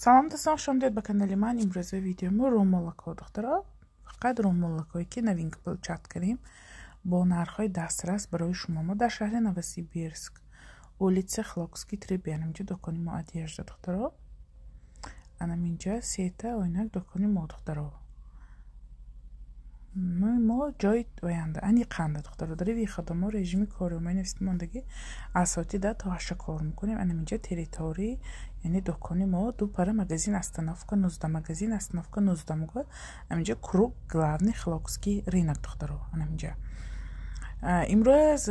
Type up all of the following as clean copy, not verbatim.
Салом, дӯстон, хуш омадед ба канали ман. Имрӯза видеои мо румолакҳо, духтаро. Фақат румолакҳое, ки новинка получать кардем, бо нархҳои дастрас барои шумо. Мо дар шаҳри Новосибирск, улица Хилокский, 3Б, анаминҷа дукони мо, одежда, духтаро. Анаминҷа сета ойнак дукони мо, духтаро. Мо ҷои оянда аниқанда, духтаро. Дар выхода мо режими кори мо мондагӣ аз соати 10 то 8 кор мекунем. Анаминҷа территории, яъне дукони мо, ду пара магазин, остановка 19, магазин, остановка 19 мегӯяд. Аминҷа круг, главный Хилокский рынок, духтаро. Анаминҷа имрӯз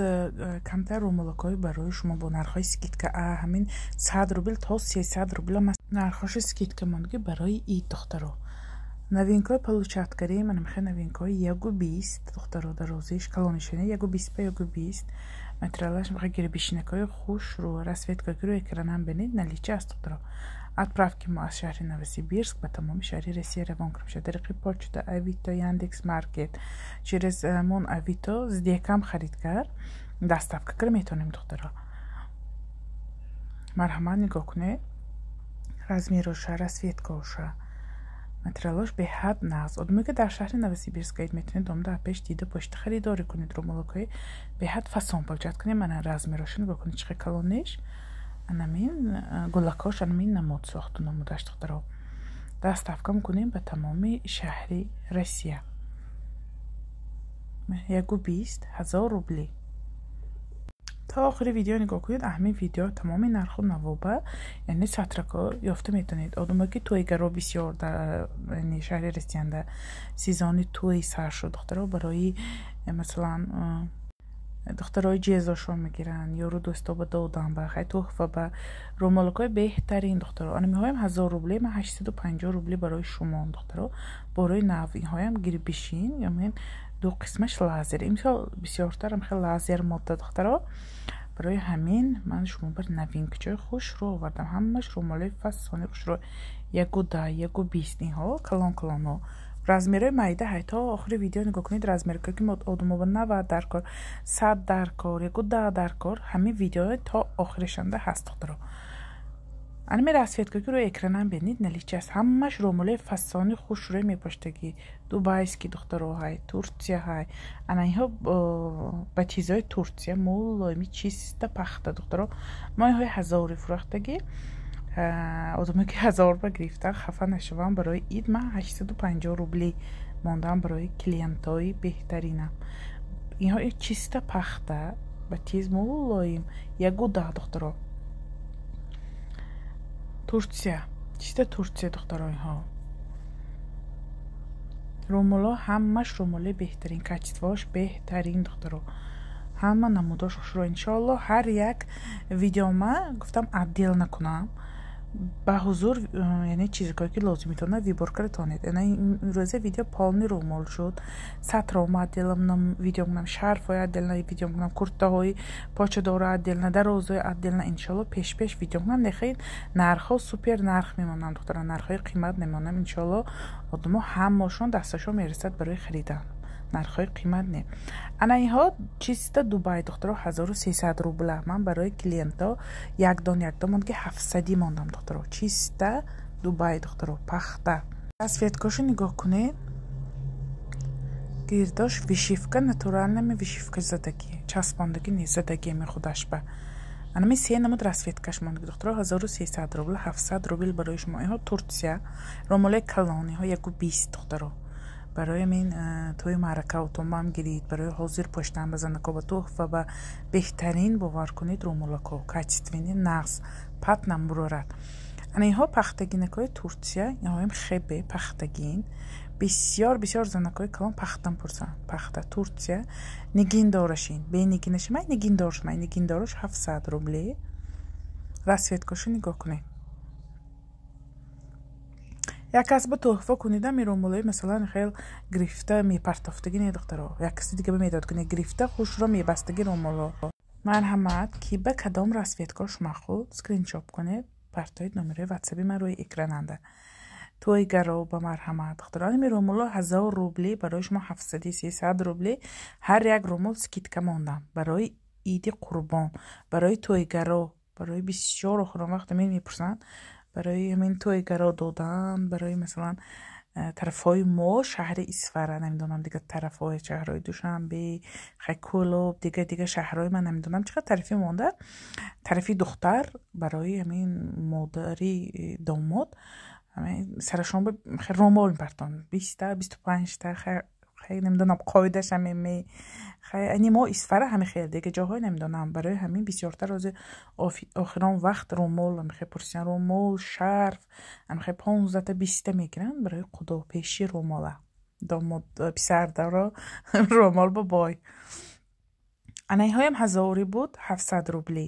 камтар румолакҳои барои шумо бо нархҳои скидка, ҳамин 100 рубл то 300 рубл нархҳоши скидка мондагӣ барои ид, духтаро. Новинкаҳои получать кардем, анамихе новинкаҳои 1,20, духтаро, дарозиш калонишана 1,20 ба 1,20, материалаш мехе гирбишинакҳои хушрӯ, расцветка ки рӯи экранам бинед, наличие аст, духтаро. Отправки мо аз шаҳри Новосибирск ба тамоми шаҳри Россия равон карда мешавад тариқи почта, Авито, Яндекс Маркет, через мон Авито СДЭКам харид кард, доставка карда метавонем, духтаро. Марҳамат, нигоҳ кунед размероша, расцветкаоша, материалош беҳад нағз. Одаме, ки дар шаҳри Новосибирск аед, метавонед омада, пеш дида, пошта харидорӣ кунед. Румолакҳои беҳад фасон получать кунед. Мана размероша нигоҳ кунед, чӣ калониш, анамин гулакош, анамин намуд сохту намудаш, духтаро. Доставка мекунем ба тамоми шаҳри Россия. 1,20, 1000 рубли. То охири видео нигоҳ кунед. Аҳамин видео тамоми нарху навоба, яъне сатрако ёфта метавонед. Одамое, ки тӯйгаро бисёр дар шаҳри Россиянда сезони тӯй сар шуд, духтаро, барои масалан духтарои ҷезошон мегиранд, ёру дӯсто ба додан, ба хай туҳфа, ба румолакҳои беҳтарин, духтаро. Ана меҳоям 1000 рубле, ман 850 рубле барои шумо, духтаро, борои нав. Инҳоям гирбишин, ямин ду қисмаш лазер. Имсол бисёртарам хел лазер модда, духтаро. Барои ҳамин ман шумо бар новинкачои хушрӯ овардам. Ҳамаш румолои фасони хушрӯ, 1,10, 1,20. Инҳо калон калонҳо, размерҳои майда ҳай. То охири видео нигоҳ кунед. Размерҳое, ки одамоба 90 дар кор, 100 дар кор, 1,10 дар кор, ҳамин видео то охиришанда ҳаст, духтаро. Анами расцветка, ки рӯи экранам бинед, наличие аст. Ҳамаш румолои фасони хушрӯи мепоштагӣ, дубайский, духтаро, ҳай, Турция ҳай. Ана инҳо ба чизҳои Турция, мулоими, чиста пахта, духтаро. Мо инҳои ҳазори фурӯхтагӣ. Одаме, ки 1000 ба гирифтан, хафа нашавам. Барои ид ман 850 рубли мондам барои клиентҳои беҳтаринам. Инҳо чиста пахта, ба тиз, мулоим, 1,10, духтаро. Турция, чиста Турция, духтаро. Инҳо румоло ҳамаш румоли беҳтарин, качествоаш беҳтарин, духтаро, ҳама намудош хушрӯ. Иншоалло, ҳар як видеома гуфтам отдел накунам ба ҳузур, яъне чизҳое, ки лозимитона, выбор карда тонед. Имрӯза видео полный румол шуд. Сатрома отдельно видео мекунам, шарфҳои отдельно видео мекунам, куртаҳои почадора отдельно, дарозҳои отдельно. Иншоалло, пеш-пеш видео мекунам. Нехи нархҳо супер нарх мемонам, духтара, нархҳои қимат мемонам. Иншоалло, одамо ҳамашон дасташон мерасад барои харидан, нархҳои қимат не. Ана инҳо чиста Дубай, духтаро, 1300 рубла. Ман барои клиентҳо якдон якдон монд, ки 700-ӣ мондам, духтаро. Чиста Дубай, духтаро, пахта. Расцветкошо нигоҳ кунед, гирдош вышивка, натуральный вышивка задагӣ, часпондагӣ не, задагӣ ами худаш ба. Анами се намуд расцветкаш монд, духтаро, 1300 рубл, 700 рубл барои шумо. Инҳо Турция, ромолои калон, инҳо 1,20, духтаро. Барои амин тӯи маърака утомбам гирид, барои ҳозир поштан ба занако, ба туҳфа, ба беҳтарин, бовар кунед, румолако качественный, нағз, пат намбурорад. Ана инҳо пахтагинакҳои Турция, инҳоям хебе пахтагин. Бисёр бисёр занакҳои калон пахтан пурсанд. Пахта Турция, нигиндорашин, бенигинаши май, нигиндорш май, нигиндорош 700 рубле. Расцветкошо нигоҳ кунед. Як кас ба туҳфа кунидам румолои, масалан, хел гирифта мепартофтагӣ не, духтаро, як каси дига медод кунед, гирифта хушро мебастагӣ румоло. Марҳамат, ки ба кадом расцветкош махул, скриншот кунед, партоед, номерои ватсаби ман рӯи экрананда. Тӯйгаро ба марҳамат, духтаро. Ами румоло 1000 рубли, барои шумо 700, 300 рубли ҳар як румол скидка мондам барои иди Қурбон, барои тӯйгаро, барои бисёр охирон вақт мепурсанд. Барои ҳамин тӯйгаро додан, барои масалан тарафҳои мо шаҳри Исфара, намедонам дигар тарафҳои шаҳрҳои Душанбе, хай Кӯлоб, дигар дигар шаҳрҳои ман намедонам чӣ қадр тарафи монда. Тарафи духтар барои ҳамин модари домод сарашон ромол мепартон, 20та 25та, хай намедонам қоидаша хай ани мо Исфара ҳами хел, дигар ҷоҳое намедонам. Барои ҳамин бисёртар ҳозир охирон вақт ромол ҳамихел пурсиян, ромол, шарф ҳамихел 15та 20та мегиранд барои қудопеши ромола. Домод писардаро ромол ба бой. Анаиҳоям ҳазорӣ буд, 700 рубли.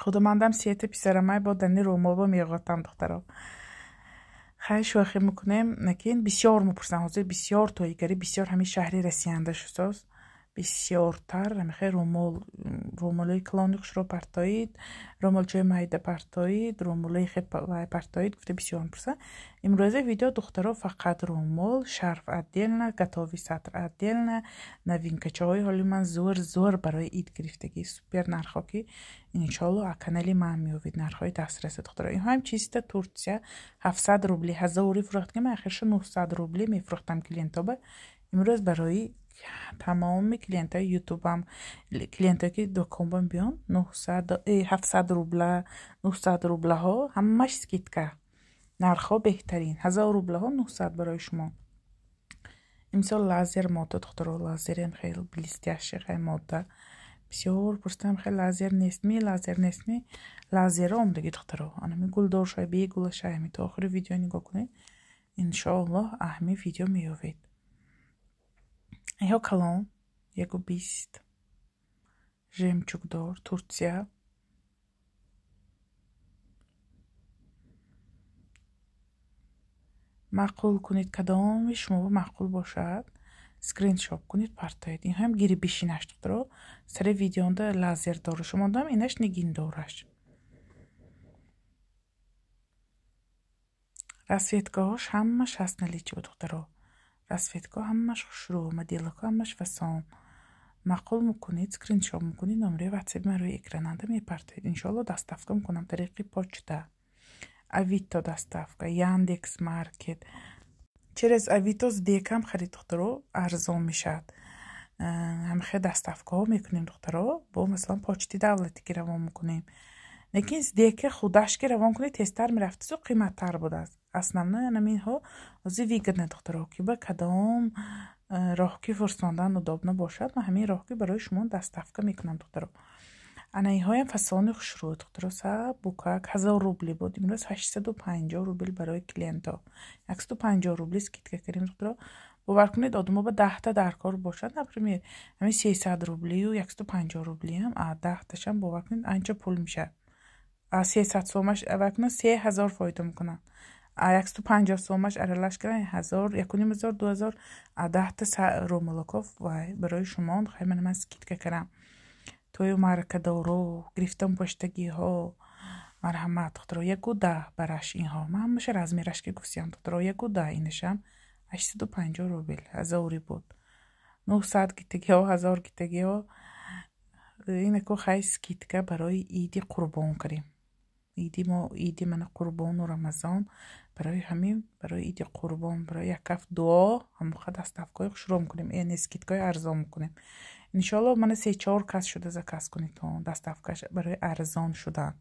Худомандам сета писарамай бо дани ромол ба меғотам духтаро. Хай шӯхӣ мекунем, лекин бисёр мепурсанд ҳозир, бисёр тоигарӣ, бисёр ҳамин шаҳри Россиянда шудааст. Бисёртар ҳамихел ромол, ромолои калони хушро партоид, ромолчаи майда партоид, ромолои хел партоид гуфта бисёр мепурсанд. Имрӯза видео духтаро фақат ромол, шарф отдельно, готовый сатр отдельно, новинкачаҳои ҳоли ман зӯр зӯр барои ид гирифтагӣ, супер нархҳо ки иншоалло аз канали ман меёбед, нархҳои дастраси духтаро. Инҳоам чиста Турсия 700 рубли, ҳазорӣ фурӯхтагӣ, ман ахирша 900 рубли мефурӯхтам клиентоба. Имрӯз барои тамоми клиентҳои ютубам, клиентҳое ки дуконбам биён, 700 рубла, 900 рублаҳо ҳамаш скидка. Нархҳо беҳтарин. 1000 рублаҳо 900 барои шумо. Имсол лазер мода духтаро, лазерам хеле блестящий хеле мода. Бисёр пурсидам хеле лазер нестми, лазер нестми. Лазерро омдаги духтаро. Анами гулдоршай, бегулашай, ҳами то охири видео нигоҳ кунед. Иншоаллоҳ аҳми видео меёбед. Инҳо калон, 1,20, жемчугдор, Турсия. Маъқул кунед, кадоми шумо маъқул бошад, скриншот кунед, партоед. Инҳоам гирибишинаш духтаро, сари видеонда лазер дораш мондам, инаш нигиндораш. Расцветкаҳош ҳамаш ҳаст наличи духтаро. Расцветка ҳамаш хушрӯ, моделако ҳамаш фасон. Маъқул мекунед, скриншот мекунед, номери ватсапи ман рӯи экрананда мепартоед. Иншоалло доставка мекунам тариқи почта, Авито доставка, Яндекс Маркет. Через Авито СДЭКам харид духтаро, арзон мешавад. Ҳамихел доставкаҳо мекунем духтаро, бо масалан почти давлатӣ ки равон мекунем. Лекин СДЭКа худаш ки равон кунед тезтар мерафтасу қиматтар будааст. Основное ҳаминҳо ҳозир выгодно духтаро, ки ба кадом роҳ ки фурсондан удобно бошад, ман ҳамин роҳ ки барои шумо доставка мекунам духтаро. Ана инҳоям фасони хушрӯ духтаро, сабукак 1000 рубли буд, имрӯз 850 рубл барои клиентҳо. 150 рубли скидка кардем духтаро. Бовар кунед одамо ба 10та дар кор бошад, например, ҳамин 300 рублию 150 рублиам, а 10ташам бовар кунед анча пул мешавад. А 300 сомаш аввал кунад 3000 фоида мекунанд. А 150 сомаш аралаш карданд 1000, 1500, 2000, а 10та ромолоков вай барои шумо хай ман скидка кардам. Тою маъракадоро гирифтам поштагиҳо, марҳамат духтаро, 1,10 бараш инҳо. Ман ҳамаша размераш ки гуфтиям духтаро, 1,10 инашам 850 рубл, ҳазорӣ буд. 900 гитагиҳо, 1000 гитагиҳо. Инако хай скидка барои иди қурбон кардем. Иди мо, иди мана қурбону Рамазон, барои ҳамин, барои иди қурбон, барои як ҳафт дуо ҳамоқа доставкаҳои хушро мекунем, яъне скидкаҳои арзон мекунем. Иншоалло мана 3-4 кас шуда заказ кунедтон, доставкаш барои арзон шудан.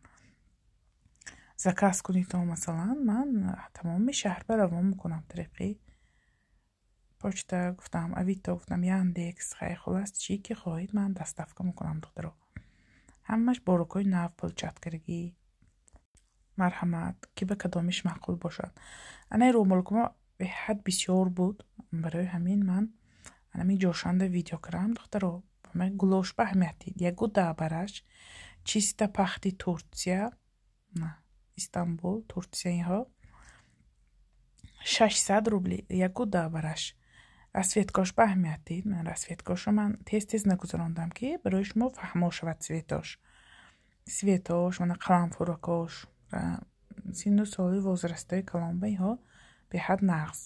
Заказ кунедтон, масалан, ман тамоми шаҳр ба равон мекунам тариқи почта гуфтам, Авито гуфтам, Яндекс, хай хулас чӣ ки хоҳед ман доставка мекунам духтаро. Ҳамаш борукҳои нав пулчаткардагӣ. Марҳамат, ки ба кадомиш маъқул бошад. Анаи ромолкумо беҳад бисёр буд, барои ҳамин ман анами ҷошанда видео кардам духтаро. Гулош ба аҳамият дид. 1,10 бараш, чиста пахти Турсия, Истанбул, Турсия инҳо 600 рубли, 1,10 бараш. Расцветкош ба аҳамият дид. Ман расцветкошро ман тез-тез нагузарондам ки барои шумо фаҳмо шавад цветош. Цветош, мана қаламфуракош, синну соли возрастҳои калонба инҳо беҳад нағз.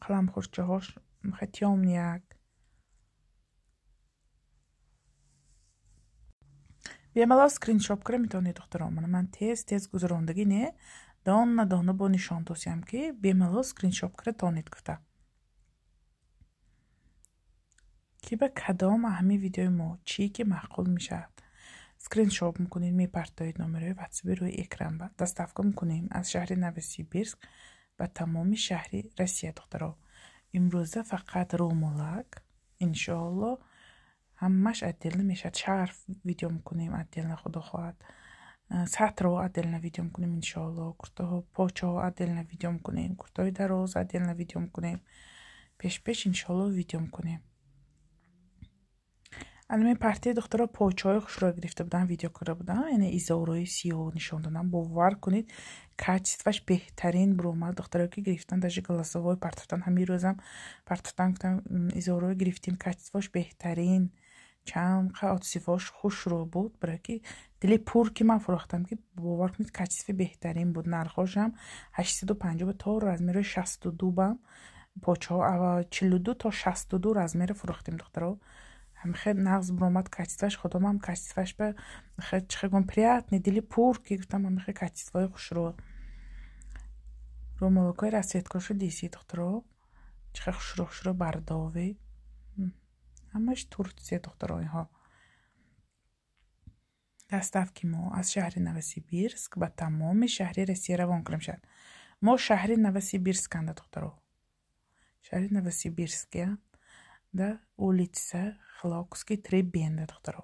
Қаламхурчаҳош тёмнияк. Бемалол скриншот кара метавонед, духтаро. Мана ман тез тез гузарондагӣ не, дона дона бо нишон досиям, ки бемалол скриншот кара тонед гуфта. Ки ба кадом ҳамин видеои мо чӣ ки маъқул мешавад, скриншот мекунед, мепартоед номерои ватсаби рӯи экран ба. Доставка мекунем аз шаҳри Новосибирск ба тамоми шаҳри Россия, духтаро. Имрӯза фақат рӯмолак, иншоалло ҳамаш отдельно мешавад. Шарф видео мекунем отдельно, худо хоҳад. Сатрро отдельно видео мекунем, иншоалло. Куртаҳо, почаҳо отдельно видео мекунем, куртаҳои дароз отдельно видео мекунем. Пеш-пеш иншоалло видео мекунем. Анами партияи духтаро почаҳои хушро гирифта будам, видео карда будам, яъне изорои сиёҳ нишон додам. Бовар кунед, качестваш беҳтарин буромад. Духтаро ки гирифтан, даже голосовой партофтан, ҳамин рӯзам партофтан, гуфтам, изорои гирифтем, качествош беҳтарин. Чанд отзывош хушрӯ буд, барое ки дили пур ки ман фурӯхтам, ки бовар кунед, качестви беҳтарин буд. Нархошам 850 то размерои 62 бам почаҳо 42 то 62 размера фурӯхтем, духтаро. Ҳамихел нағз буромад качестваш, худомам качестваш ба чихел гум приятный, дили пур ки гуфтам, ҳамихел качествои хушрӯ. Рӯмолакҳои расцветкашу диси, духтаро, чихел хушрӯ хушрӯ бардовӣ. Ҳамаш Турция, духтаро, инҳо. Доставки мо аз шаҳри Новосибирск ба тамоми шаҳри Россия равон кунем шавад. Мо шаҳри Новосибирсканда, духтаро. Шаҳри Новосибирске, да, улица Хлокский 3 бенда, духтаро.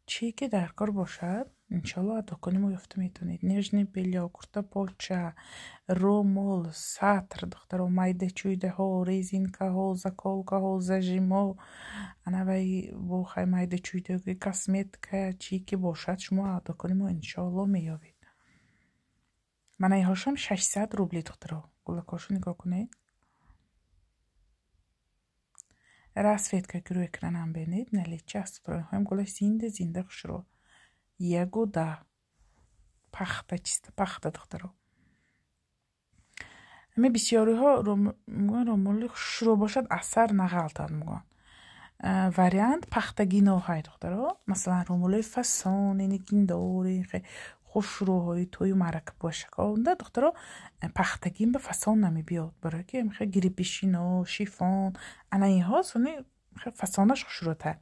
Чӣ ки дар кор бошад, иншоалло аз дукони мо ёфта метавонед. Нижний бельё, курта поча, рӯмол, сатр, духтаро, майдачӯйдаҳо, резинкаҳо, заколкаҳо, зажимҳо, ана вай бо хай майдачӯйдаҳо, косметика, чӣ ки бошад, шумо аз дукони мо иншоалло меёбед. Мана инҳошам 600 рубли, духтаро. Гулакҳошо нигоҳ кунед. Расцветка ки рӯи экранам бинед, наличи аст, духтаро. Инҳоям гулаш зинда зинда хушрӯ. Ягода пахта, чиста пахта, духтаро. Ҳамин бисёриҳо мегӯянд рӯмоли хушрӯ бошад, асар нағалтад, мегӯянд. Вариант пахтагиноҳай, духтаро. Масалан, рӯмолои фасон, нигиндори, хушрӯҳои тӯю маърака бошаконда, духтаро, пахтагин ба фасон намебиёд, барое ки хел гирибишино, шифон, ана инҳо сони фасонаш хушрӯтар.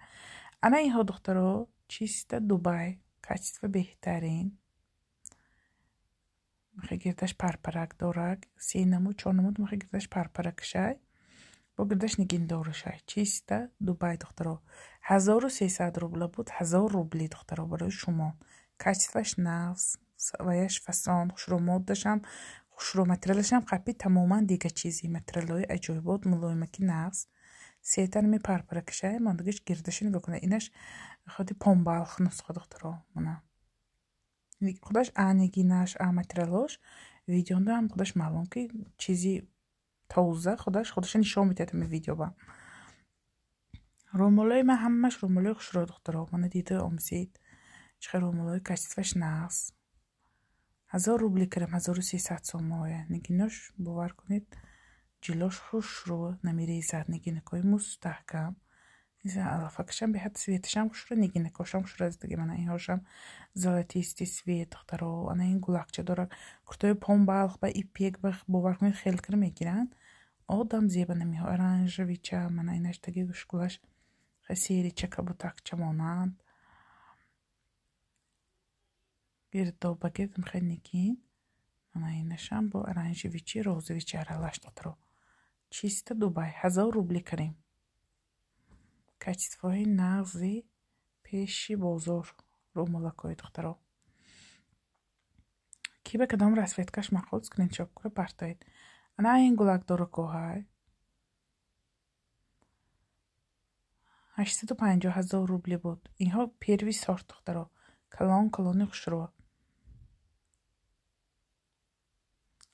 Ана инҳо, духтаро, чиста Дубай, качество беҳтарин. Мехе гирдаш парпарак дорак, се намуд, чор намуд, мехе гирдаш парпаракшай, бо гирдаш нигиндорушай. Чиста Дубай, духтаро. 1300 рубла буд, 1000 рубли, духтаро, барои шумо. Качестваш нағз, ваяш фасон, хушрӯ, моддашам хушрӯ, материалашам қапи тамоман дига чизи. Материалҳои аҷоибот, мулоимаки нағз. Сетар мепарпаракшай, мондагиш гирдаша нигоҳ кунед. Инаш худи помбалх нусха, духтаро. Мана. Худаш а нигинаш, а материалош видеонда ҳам худаш маълум ки чизи тоза, худаш худаша нишон медиҳад ҳамин видео ба. Рӯмолои ман ҳамаш рӯмолои хушрӯ, духтаро. Мана дида омзед. Чихел рӯмолои качестваш нағз. 1000 рубли кардам, 1300 сомоя. Нигинош бовар кунед, ҷилош хушрӯ, намерезад, нигинакҳои мустаҳкам. Алафакашам беҳад цветашам хушрӯ, нигинакҳошам хушрӯ аст дига. Мана инҳошам золотистый цвет, духтаро. Ана ин гулакча дорад. Куртаҳои помбалх ба ипек ба бовар кунед, хел кара мегиранд. Одам зеба намеҳо, оранжевича, мана инаш таги гулаш серича кабутакча монанд. Гирдоба гирдам хел нигин. Мана инашам бо оранжевичи, розовичи аралаш, духтаро. Чиста Дубай, 1000 рубли кардем. Качествои нағзи пеши бозор рӯмолакҳои, духтаро. Ки ба кадом расцветкаш маъқул, скриншот кунед, партоед. Ана ин гулакдоракоҳай. 850 ҳазор рубли буд. Инҳо первый сорт, духтаро. Калон калони хушрӯ.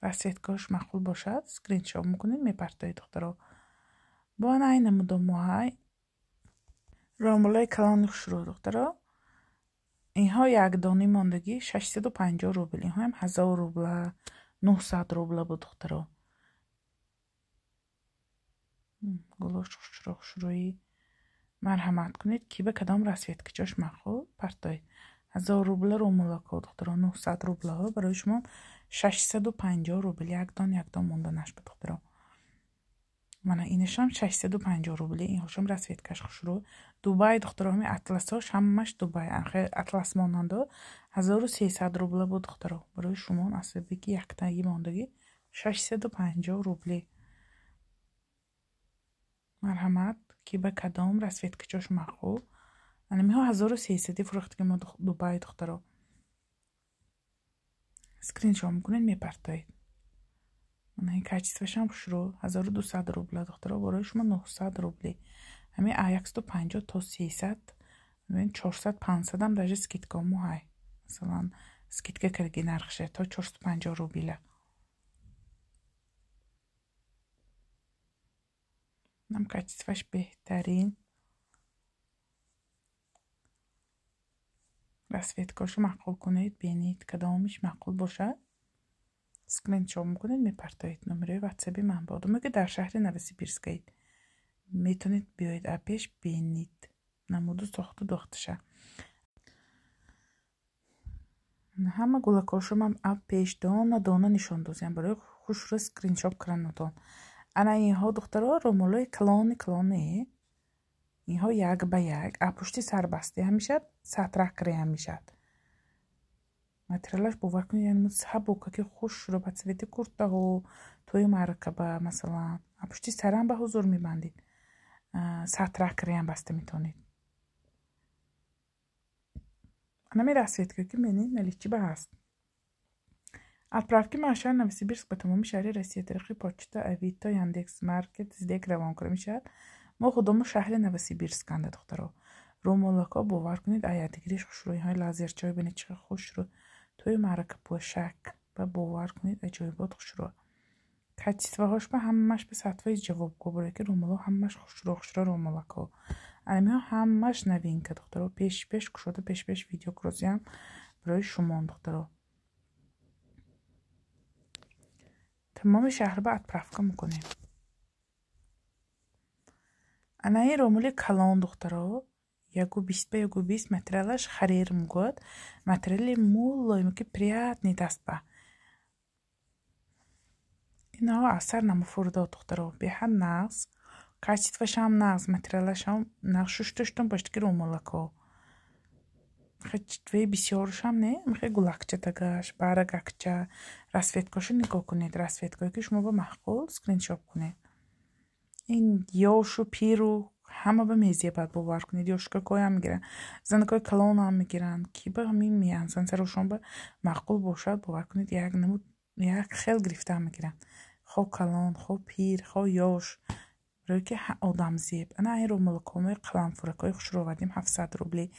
Расцветкаҳош маъқул бошад, скриншот мекунед, мепартоед, духтаро. Бо ана ин намудомоҳай. Рӯмолои калони хушрӯ, духтаро. Инҳо якдонӣ мондагӣ 650 рубл. Инҳоям 1000 рубла, 900 рубла буд, духтаро. Гулош хушрӯ хушрӯи Марҳамат кунед, ки ба кадом расцветкачош маъқул партоед. 1000 рубла румолако духтаро, 900 рублаҳо барои шумо 650 рубл, якдон якдон монданаш ба духтаро. Мана инашам 650 рубли, инҳошам расцветкаш хушрӯ. Дубай духтаро, ҳами атласош ҳамаш Дубай, атлас монандо 1300 рубла буд духтаро. Барои шумо асаби ки яктаги мондагӣ 650 рубли. Марҳамат, ки ба кадом расцветкачош маъқул. Ана миҳо 1300 фурӯхтаги мо Дубай духтаро. Скриншот мекунед, мепартоед. Мана ин качествашам хушрӯ, 1200 рубла духтаро, барои шумо 900 рубли. Ҳамин 150 то 300, 400, 500 ам даже скидка мо ҳай. Масалан, скидка кардаги нархша то 450 рубля. Нам качестваш беҳтарин. Расцветкашу маъқул кунед, бинед кадомиш маъқул бошад. Скриншот мекунед, мепартоед. Номерои ватсаби ман ба одаме ки дар шаҳри Новосибирскаед. Метавонед биёед апеш бинед намуду сохту дохташа. Ҳама гулакҳошо ман апеш дона дона нишон дозиям барои хушрӯ скриншот карданатон. Ана инҳо духтаро румолои калони калоне. Инҳо як ба як апушти сарбасте ҳам мешавад, сатракре ҳам мешавад. Материалаш бовар кунед, яъне сабука ки хушрӯ ба цвети куртаҳо, тӯи маъракаба масалан, апушти сарам ба ҳузур мебандед. Сатракре ҳам баста метавонед. Ана расцветка ки менед наличи ба ҳаст. Отправки ма шаҳри Новосибирск ба тамоми шаҳри Россия тариқи почта, Авито, Яндекс Маркет, СДЭК равон карда мешавад. Мо худомо шаҳри Новосибирсканда духтаро. Румолако бовар кунед, аятигириш хушрӯ, инҳои лазерчаҳои бинед чӣ қадр хушрӯ. Тӯи маърака пӯшак ба бовар кунед, аҷоибот хушрӯ. Качествоҳош ба ҳамаш ба 100% ҷавобгӯ, барое ки румоло ҳамаш хушрӯ, хушрӯ румолако. Ана ҳамаш новинка духтаро, пеш пеш кушода, пеш пеш видео крозиям барои шумо духтаро. Тамоми шаҳр ба отправка мекунем. Ана ин румоли калон духтаро, 1,20 ба 1,20, материалаш харир мегӯяд. Материали мулоим ки приятный даст ба. Инҳо асар намуфурдо духтаро, беҳад нағз, качествашам нағз, материалашам нағз, шушташтон бошад ки румолако. Хечтве бисёршам не, мехе гулакча тагаш, барагакча, расцветкашо нигоҳ кунед, расцветкое ки шумо ба маъқул скриншот кунед. Ин ёшу пиру ҳама ба мезебад, бовар кунед, ёшукакоям мегиранд, занакои калонам мегиранд, ки ба ҳамин меанзан сарошон ба маъқул бошад, бовар кунед, як намуд як хел гирифта мегиранд. Хо калон, хо пир, хо ёш, барое ки одамзеб. Ана ин румолакомои қаламфуракҳои хушрӯ овардем 700 рубли.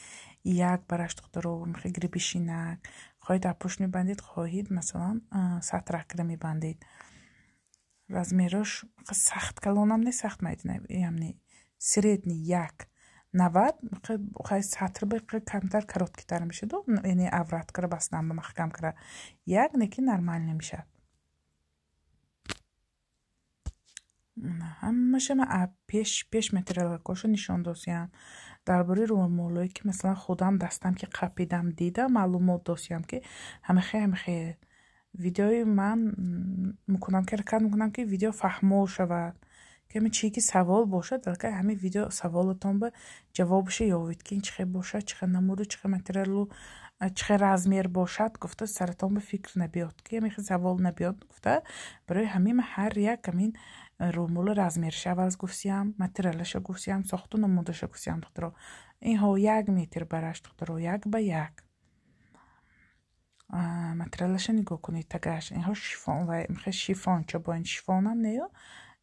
Як бараш духтаро, мехе грибишинак. Хоҳед апушт мебандед, хоҳед масалан сатракра мебандед. Размерош сахт калонам не, сахт майдинаям не. Средний 1,90, сатр ба камтар короткитар мешавад, яъне авраткара бастан ба маҳкам кара. Як неки нормально мешавад. Ҳамаша ман пеш пеш материалакошо нишон досиям. Дар бораи румолое ки масалан худам дастам ки қапидам дидам, маълумот досиям ки ҳамахе ҳамахе видеои ман мекунам ки ҳаракат мекунам ки видео фаҳмо шавад. Ки ҳамин чие ки савол бошад, аллакай ҳамин видео саволатон ба ҷавобашо ёвед ки ин чӣ хел бошад, чӣ хел намуду, чӣ хел материалу, чӣ хел размер бошад, гуфта саратон ба фикр набиёд, ки ҳамин хел савол набиёд, гуфта барои ҳамин ман ҳар як ҳамин румоли размерша аввал гуфтиям, материалаша гуфтиям, сохту намудаша гуфтиям духтаро. Инҳо 1 метр бараш духтаро, 1 ба 1. Материалаша нигоҳ кунед тагаш. Инҳо шифон ва мехе шифонча бо ин шифонам неё.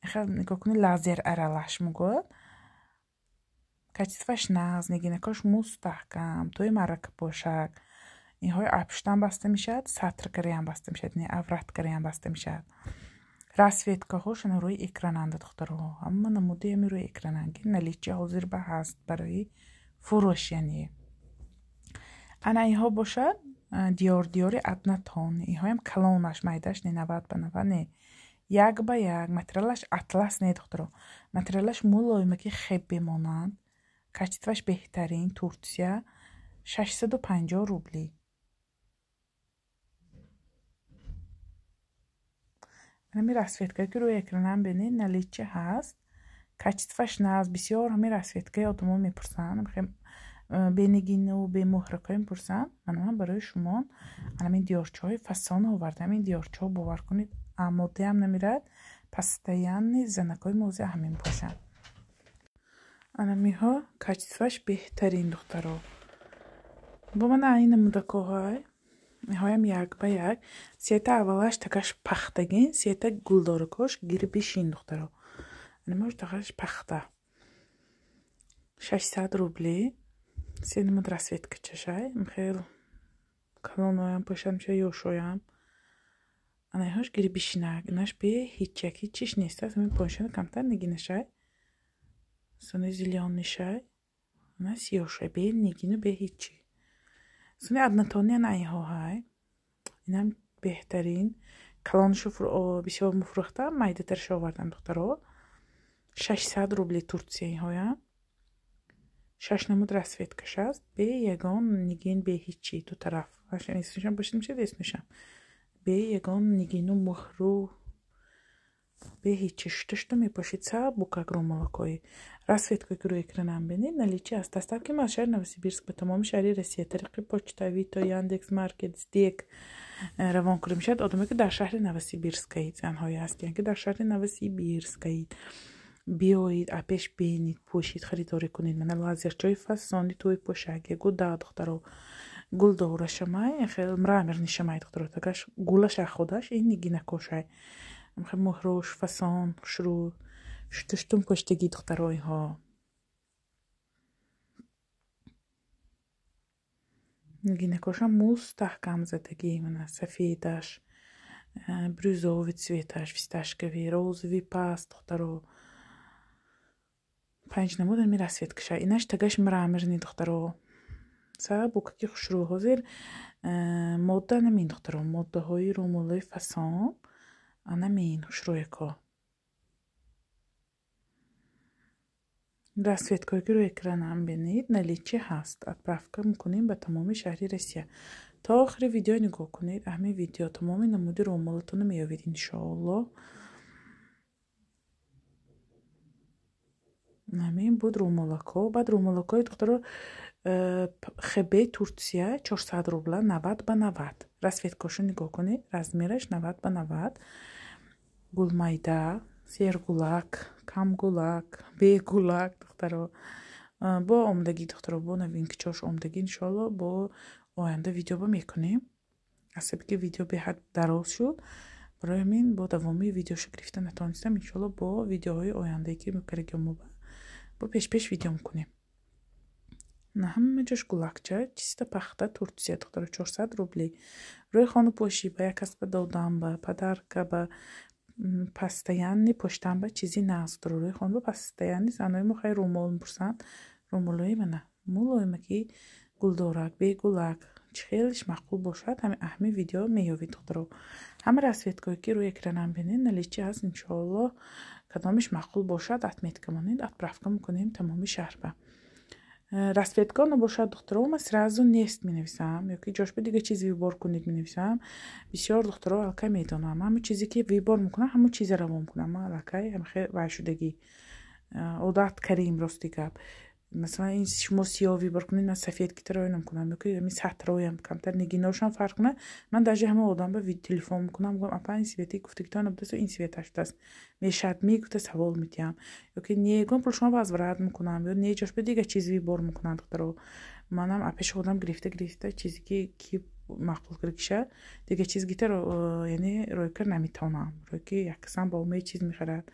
Инхел нигоҳ кунед, лазер аралаш мегӯяд. Качестваш нағз, нигинакош мустаҳкам, тӯи маърака пӯшак. Инҳои апуштам баста мешавад, сатркариам баста мешавад, не авраткариам баста мешавад. Расцветкаҳошон рӯи экрананда духтаро. Ҳама намуди ҳами рӯи экрананд ки наличи ҳозир ба ҳаст барои фурӯш яъне. Ана инҳо бошад диёр диёри однотон. Инҳоям калонаш майдаш не 90 ба 90 не. 1 ба 1, материалаш атлас не духтаро. Материалаш мулоиме ки хеб бемонанд. Качестваш беҳтарин, Турсия, 650 рубли. Ҳамин расцветка ки рӯи экранам бинед, наличие ҳаст. Качестваш нағз, бисёр ҳамин расцветкаи одамо мепурсанд. Бенигину бемуҳракҳо мепурсанд. Ман барои шумо ҳамин диёрчаҳои фасон овардам. Ин диёрчаҳо, бовар кунед, омодаам намерад. Постоянный занакҳои мози ҳамин бошанд. Анамиҳо качестваш беҳтарин, духтаро. Бо ман айн намудакоҳай. Ҳоям як ба як. Сета аввалаш такаш пахтагин, сета гулдоракош гирбишин, духтаро. Анамиҳош такаш пахта. 600 рубли. Се намуд расцветка чашай. Хел калоноям пӯшад меша, ёшоям. Анаҳош гирбишинак. Инаш бе ҳичак, ҳичиш нест. Ҳамин поиншона камтар нигинашай. Сони зелёнишай. Ана сиёшай. Бе нигину бе ҳичи. Сони однотонный ана инҳоҳай. Инам беҳтарин. Калоншу бисёр муфрӯхтам, майдатарша овардам, духтаро. 600 рубли Турсия инҳоям. 6 намуд расцветкаш аст. Бе ягон нигин, бе ҳичи, ду тараф. Эснушам бошад мешад, эснушам. Бе ягон нигину муҳру, бе ҳичи, шута-шута мепошид сабукак рӯмолакҳои. Расцветкое ки рӯи экранам бинед, наличие аст. Доставки ма аз шаҳри Новосибирск ба тамоми шаҳри Россия тариқи почта, Авито, Яндекс Маркет, СДЭК равон карда мешавад. Одаме ки дар шаҳри Новосибирскаид, занҳое ҳастанд ки дар шаҳри Новосибирскаид, биёед, апеш бинед, пӯшид, харидорӣ кунед. Мана лазерчаҳои фасони тӯи пӯшак, ягу да, духтаро, гулдорашамай, хел мраморный шамай, духтаро, такаш гулаша худаш ин нигинакошай. Хел муҳрош фасон, хушрӯ, шута-шутум пӯштагӣ, духтаро, инҳо. Нигинакошам мустаҳкам задагӣ, мана сафедаш, бирюзовый цветаш, фисташковый, розовый паст, духтаро. 5 намуд ҳамин расцветкаша. Инаш тагаш мраморный, духтаро. Сабукаки хушрӯ. Ҳозир модда намин, духтаро, моддаҳои рӯмолои фасон анамин хушрӯяко. Расцветкое ки рӯи экранам бинед, наличие ҳаст. Отправка мекунем ба тамоми шаҳри Россия. То охири видео нигоҳ кунед. Ҳамин видео тамоми намуди рӯмолатонро меёбед, иншоаллоҳ. Ҳамин буд рӯмолакҳо. Баъд рӯмолакҳои, духтаро, ХБ Турсия 400 рубла, 90 ба 90. Расцветкошо нигоҳ кунед, размераш 90 ба 90. Гулмайда, сергулак, камгулак, бегулак, духтаро. Бо омодагӣ, духтаро, бо новинкичош омодагӣ, иншоалло, бо оянда видео ба мекунем. Асаби ки видео беҳад дароз шуд, барои ҳамин бо давомии видеошо гирифта натонистам. Иншоалло, бо видеоҳои ояндае ки мекарагиёмо бо пеш-пеш видео мекунем. На ҳама ҷош гулакча, чиста пахта Турсия, духтаро, 400 рубли. Рӯи хонупошӣ ба як кас ба додан, ба подарка, ба постоянный поштан ба чизи нағз, духтаро. Рӯи хона ба постоянный занои мо хай рӯмол мепурсанд. Рӯмолои мана мулоима ки гулдорак, бегулак, чӣ хелеш маъқул бошад, ҳамин аҳми видео меёбед, духтаро. Ҳама расцветкое ки рӯи экранам бинед, наличие ҳаст, иншоаллоҳ. Кадомиш маъқул бошад, отметка монед, отправка мекунем тамоми шаҳрба. Расцветка набошад, духтаро, ман сразу нест менависам, ё ки ҷош ба дига чиз выбор кунед менависам. Бисёр духтаро аллакай медонам. Ҳамон чизе ки выбор мекунам, ҳамон чизе равон мекунам. Ман аллакай ҳамхел вай шудагӣ. Одат карим, рости гап. Масалан, ин шумо сиёҳ выбор кунед, ман сафед ки роя намекунам, ё ки ҳамин сатроям камтар нигиношам фарқ кунад. Ман даже ҳама одам ба телефон мекунам, мегӯям: апа, ин цвети гуфтагитон набудааст, ин цветаш шудааст. Мешавад ми гуфта савол медиҳам. Ё ки не гӯям, пул шумо возврат мекунам, ё не, ҷош ба дига чиз выбор мекунам, духтаро. Манам пеши худам гирифта гирифта чизе ки маъқул киргиша, дига чиз гита, яъне рой кар наметавонам. Рой ки як касам ба умед чиз мехарад.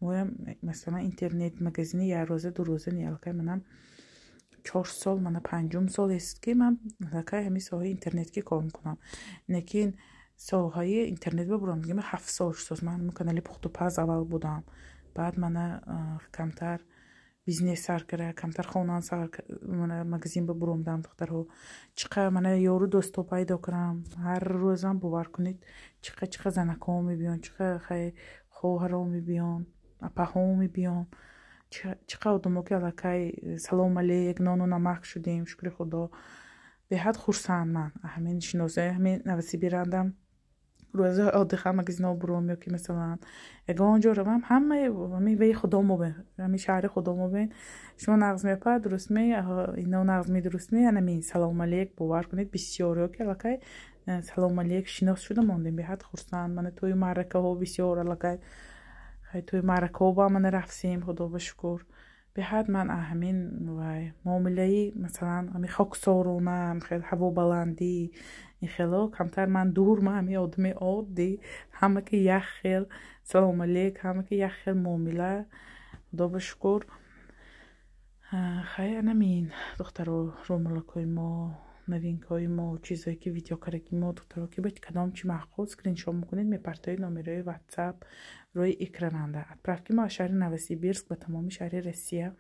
Моям масалан интернет магазини як рӯза, ду рӯза не, аллакай манам 4 сол, мана панҷум сол аст ки ман аллакай ҳамин соҳаи интернет ки кор мекунам. Лекин соҳаи интернет бабурам дигар 7 сол шуд. Ман канали пухтупаз аввал будам. Баъд мана камтар бизнес сар кара, камтар хонан сар, мана магазин бабуромдам, духтарҳо. Чиқа мана ёру дӯсто пайдо кардам. Ҳар рӯзам, бовар кунед, чиқа чиқа занакҳо мебиён, чиқа хай хоҳаро мебиён, апаҳо мебиён. Чӣ қадр одамо ки аллакай салом алейк, нону намак шудем, шукри Худо. Беҳад хурсанд ман ҳамин шиносои, ҳамин Новосибирандам. Рӯзи отдыха магазино буром ё ки, масалан, ягон ҷо равам, ҳамаи ҳамин ваи худо мобен, ҳамин шаҳри худо мобен. Шумо нағз мепа, дуруст ме, ино нағз ме, дуруст ме, анамин салом алейк. Бовар кунед, бисёриё ки аллакай салом алейк, шинос шуда мондем. Беҳад хурсанд. Мана, тӯи маъракаҳо бисёр, аллакай тӯи маъракаҳо ба мана рафтем, Худо ба шукр. Беҳад ман ҳамин вай муомилаи, масалан, ҳамин хоксорона, хел ҳавобаландӣ, ин хело камтар ман дур. Ман ҳамин одами оддӣ, ҳама ки як хел салом алейк, ҳама ки як хел муомила, Худо ба шукр. Хай, анамин, духтаро, рӯмолакҳои мо, новинкаҳои мо, чизое ки видео кардаги мо, духтаро, ки ба кадом чи маъқул, скриншот мекунед, мепартоед номерои Ватсап рӯи экрананда. Отправки мо аз шаҳри Новосибирск ба тамоми шаҳри Россия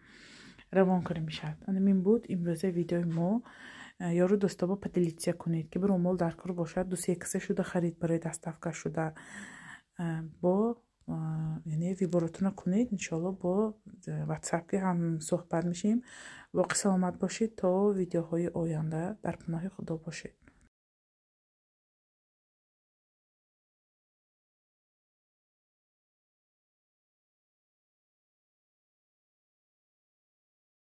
равон карда мешавад. Анамин буд имрӯза видеои мо. Ёру дӯстобо поделиться кунед, ки рӯмол дар кор бошад, ду се каса шуда харид барои доставка шуда бо, яъне выборотона кунед. Иншоалло, бо Ватсап ки ҳам суҳбат мешем. Боқӣ саломат бошед, то видеоҳои оянда, дар паноҳи Худо бошед.